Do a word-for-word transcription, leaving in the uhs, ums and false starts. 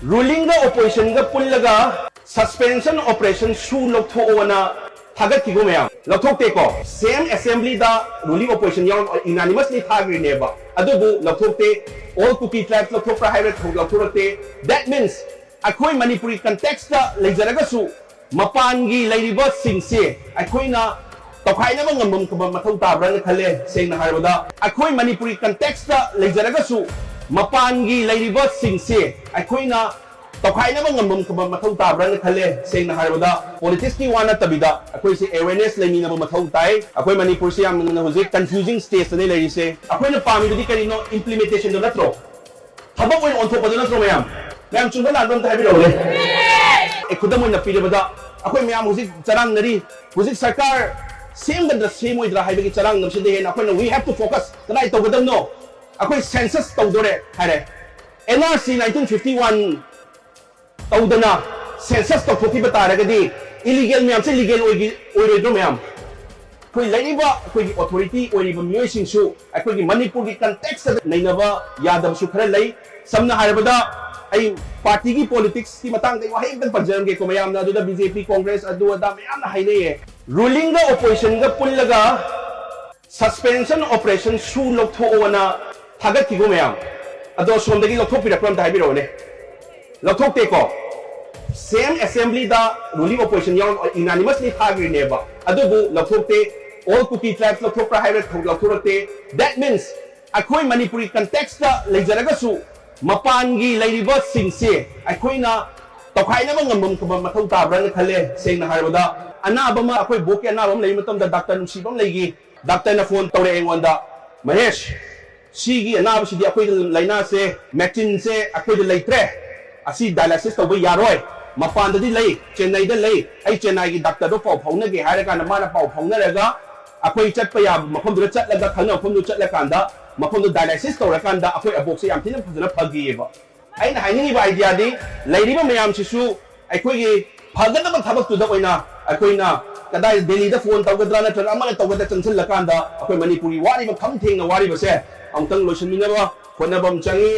Rulingꯒ oppositionꯒ ꯄꯨꯜꯂꯒ suspension operation ꯁꯨ ꯂꯧꯊꯣꯛꯑꯣꯅ ꯊꯥꯒꯠꯈꯤꯕ ꯃꯌꯥꯝ ꯂꯧꯊꯣꯛꯇꯦꯀꯣ꯫ Same assemblyꯗ ruling opposition ꯌꯥꯎꯔ unanimously ꯊꯥꯈ꯭ꯔꯤꯅꯦꯕ, ꯑꯗꯨꯕꯨ ꯂꯧꯊꯣꯛꯇꯦ꯫ All Kuki tribes ꯂꯧꯊꯣꯛꯄ꯭ꯔꯥ ꯍꯥꯏꯕ ꯊꯕꯛ ꯂꯧꯊꯣꯔꯛꯇꯦ꯫ That means ꯑꯩꯈꯣꯏ ꯃꯅꯤꯄꯨꯔꯤ contextꯇ ꯂꯩꯖꯔꯒꯁꯨ ꯃꯄꯥꯟꯒꯤ ꯂꯩꯔꯤꯕꯁꯤꯡꯁꯦ ꯑꯩꯈꯣꯏꯅ ꯇꯧꯈꯥꯏꯅꯕ ꯉꯝꯕ ꯃꯊꯧ ꯇꯥꯕ꯭ꯔꯥꯅ ꯈꯜꯂꯦ꯫ ꯁꯦꯡꯅ ꯍꯥꯏꯔꯕꯗ ꯑꯩꯈꯣꯏ ꯃꯅꯤꯄꯨꯔꯤ contextꯇ ꯂꯩꯖꯔꯒꯁꯨ ꯃꯄꯥꯟꯒꯤ ꯂꯩꯔꯤꯕꯁꯤꯡꯁꯦ ꯑꯩꯈꯣꯏꯅ ꯇꯧꯈꯥꯏꯅꯕ ꯉꯝꯕ ꯃꯊꯧ ꯇꯥꯕ꯭ꯔꯥꯅ ꯈꯜꯂꯦ꯫ ꯁꯦꯡꯅ ꯍꯥꯏꯔꯕꯗ politicsꯀꯤ ꯋꯥ ꯅꯠꯇꯕꯤꯗ ꯑꯩꯈꯣꯏꯁꯦ awareness ꯂꯩꯃꯤꯟꯅꯕ ꯃꯊꯧ ꯇꯥꯏ꯫ ꯑꯩꯈꯣꯏ ꯃꯅꯤꯄꯨꯔꯁꯦ ꯌꯥꯝꯅ ꯍꯧꯖꯤꯛ confusing stageꯇꯅꯦ ꯂꯩꯔꯤꯁꯦ꯫ ꯑꯩꯈꯣꯏꯅ ꯄꯥꯝꯃꯤꯕꯗꯤ ꯀꯔꯤꯅꯣ? Implementationꯗꯣ ꯅꯠꯇ꯭ꯔꯣ? ꯊꯕꯛ ꯑꯣꯏꯅ ꯑꯣꯟꯊꯣꯛꯄꯗꯨ ꯅꯠꯇ꯭ꯔꯣ ꯃꯌꯥꯝ? ꯃꯌꯥꯝ ꯆꯨꯝꯕ ꯂꯥꯟꯕ ꯑꯝꯇ ꯍꯥꯏꯕꯤꯔꯛꯎꯅꯦ꯫ ꯑꯦ, ꯈꯨꯗꯝ ꯑꯣꯏꯅ ꯄꯤꯔꯕꯗ ꯑꯩꯈꯣꯏ ꯃꯌꯥꯝ ꯍꯧꯖꯤꯛ ꯆꯔꯥꯡꯅꯔꯤ꯫ ꯍꯧꯖꯤꯛ ꯁꯔꯀꯥꯔ ꯁꯦꯝꯒꯗ꯭ꯔꯥ ꯁꯦꯝꯃꯣꯏꯗ꯭ꯔꯥ ꯍꯥꯏꯕꯒꯤ ꯆꯔꯥꯡꯅꯕꯁꯤꯗ ꯍꯦꯟꯅ ꯑꯩꯈꯣꯏꯅ we have to focus ꯀꯗꯥꯏ ꯇꯧꯒꯗꯕꯅꯣ? ꯑꯩꯈꯣꯏ census ꯇꯧꯗꯣꯔꯦ ꯍꯥꯏꯔꯦ꯫ NRC nineteen fifty one ꯇꯧꯗꯅ census ꯇꯧꯊꯣꯛꯈꯤꯕ ꯇꯥꯔꯒꯗꯤ illegal ꯃꯌꯥꯝꯁꯦ legal ꯑꯣꯏꯒꯤ-, ꯑꯣꯏꯔꯣꯏꯗ꯭ꯔꯣ ꯃꯌꯥꯝ? ꯑꯩꯈꯣꯏ ꯂꯩꯔꯤꯕ ꯑꯩꯈꯣꯏꯒꯤ authority ꯑꯣꯏꯔꯤꯕ ꯃꯤꯑꯣꯏꯁꯤꯡꯁꯨ ꯑꯩꯈꯣꯏꯒꯤ ꯃꯅꯤꯄꯨꯔꯒꯤ contextꯇ ꯅꯩꯅꯕ ꯌꯥꯗꯕꯁꯨ ꯈꯔ ꯂꯩ꯫ ꯁꯝꯅ ꯍꯥꯏꯔꯕꯗ ꯑꯩ partyꯒꯤ politicsꯀꯤ ꯃꯇꯥꯡꯗ ꯑꯩ ꯋꯥꯍꯩ ꯑꯝꯇꯪ ꯄꯟꯖꯔꯝꯒꯦꯀꯣ꯫ ꯃꯌꯥꯝꯅ ꯑꯗꯨꯗ BJP, Congress, ꯑꯗꯨ ꯑꯗꯥ ꯃꯌꯥꯝꯅ ꯍꯥꯏꯅꯩꯌꯦ꯫ Rulingꯒ oppositionꯒ ꯄꯨꯜꯂꯒ suspension operation ꯁꯨ ꯂꯧꯊꯣꯛꯑꯣꯅ ꯊꯥꯒꯠꯈꯤꯕ ꯃꯌꯥꯝ ꯑꯗꯣ ꯁꯣꯝꯗꯒꯤ ꯂꯧꯊꯣꯛꯄꯤꯔꯛꯄ꯭ꯔꯥ ꯑꯝꯇ ꯍꯥꯏꯕꯤꯔꯛꯑꯣꯅꯦ꯫ ꯂꯧꯊꯣꯛꯇꯦꯀꯣ꯫ Same assemblyꯗ ruling opposition ꯌꯥꯎꯔ unanimously ꯊꯥꯈ꯭ꯔꯤꯅꯦꯕ, ꯑꯗꯨꯕꯨ ꯂꯧꯊꯣꯛꯇꯦ꯫ All Kuki tribes ꯂꯧꯊꯣꯛꯄ꯭ꯔꯥ ꯍꯥꯏꯕ ꯊꯕꯛ ꯂꯧꯊꯣꯔꯛꯇꯦ꯫ That means ꯑꯩꯈꯣꯏ ꯃꯅꯤꯄꯨꯔꯤ contextꯇ ꯂꯩꯖꯔꯒꯁꯨ ꯃꯄꯥꯟꯒꯤ ꯂꯩꯔꯤꯕꯁꯤꯡꯁꯦ ꯑꯩꯈꯣꯏꯅ ꯇꯧꯈꯥꯏꯅꯕ ꯉꯝꯕ ꯃꯊꯧ ꯇꯥꯕ꯭ꯔꯥꯅ ꯈꯜꯂꯦ꯫ ꯁꯦꯡꯅ ꯍꯥꯏꯔꯕꯗ ꯑꯅꯥꯕ ꯑꯃ, ꯑꯩꯈꯣꯏ ꯕꯣꯛꯀꯤ ꯑꯅꯥꯕ ꯑꯃ ꯂꯩꯕ ꯃꯇꯝꯗ ꯗꯥꯛꯇꯔ ꯅꯨꯡꯁꯤꯕ ꯑꯃ ꯂꯩꯈꯤ꯫ ꯗꯥꯛꯇꯔꯅ phone ꯇꯧꯔꯛꯑꯦ ꯑꯩꯉꯣꯟꯗ, "ꯃꯍꯦꯁ, ꯁꯤꯒꯤ ꯑꯅꯥꯕꯁꯤꯗꯤ ꯑꯩꯈꯣꯏꯒꯤ ꯂꯥꯏꯅꯥꯁꯦ, machineꯁꯦ ꯑꯩꯈꯣꯏꯗ ꯂꯩꯇ꯭ꯔꯦ꯫ ꯑꯁꯤ dialysis ꯇꯧꯕ ꯌꯥꯔꯣꯏ꯫ ꯃꯄꯥꯟꯗꯗꯤ ꯂꯩ, ꯆꯦꯟꯅꯥꯏꯗ ꯂꯩ꯫ ꯑꯩ ꯆꯦꯟꯅꯥꯏꯒꯤ ꯗꯥꯛꯇꯔꯗꯣ ꯄꯥꯎ ꯐꯥꯎꯅꯒꯦ" ꯍꯥꯏꯔꯀꯥꯟꯗ ꯃꯥꯅ ꯄꯥꯎ ꯐꯥꯎꯅꯔꯒ ꯑꯩꯈꯣꯏ ꯆꯠꯄ ꯌꯥꯕ ꯃꯐꯝꯗꯨꯗ ꯆꯠꯂꯒ, ꯈꯪꯅꯕ ꯃꯐꯝꯗꯨ ꯆꯠꯂꯀꯥꯟꯗ ꯃꯐꯝꯗꯨ dialysis ꯇꯧꯔꯀꯥꯟꯗ ꯑꯩꯈꯣꯏ ꯑꯕꯣꯛꯁꯦ ꯌꯥꯝ ꯊꯤꯅ ꯐꯖꯅ ꯐꯈꯤꯑꯕ꯫ ꯑꯩꯅ ꯍꯥꯏꯅꯤꯡꯉꯤꯕ ideaꯗꯤ ꯂꯩꯔꯤꯕ ꯃꯌꯥꯝꯁꯤꯁꯨ ꯑꯩꯈꯣꯏꯒꯤ ꯐꯒꯗꯕ ꯊꯕꯛꯇꯨꯗ ꯑꯣꯏꯅ ꯑꯩꯈꯣꯏꯅ ꯀꯗꯥꯏ ꯗꯦꯜꯂꯤꯗ phone ꯇꯧꯒꯗ꯭ꯔꯥ ꯅꯠꯇ꯭ꯔꯒ ꯑꯃꯅ ꯇꯧꯒꯗ꯭ꯔꯥ ꯆꯪꯁꯤꯜꯂꯀꯥꯟꯗ ꯑꯩꯈꯣꯏ ꯃꯅꯤꯄꯨꯔꯒꯤ ꯋꯥꯔꯤꯕ ꯈꯝ ꯊꯦꯡꯅ ꯋꯥꯔꯤꯕꯁꯦ ꯑꯃꯨꯛꯇꯪ ꯂꯣꯏꯁꯤꯟꯃꯤꯟꯅꯕ ꯍꯣꯠꯅꯕ ꯑꯃ ꯆꯪꯉꯤ꯫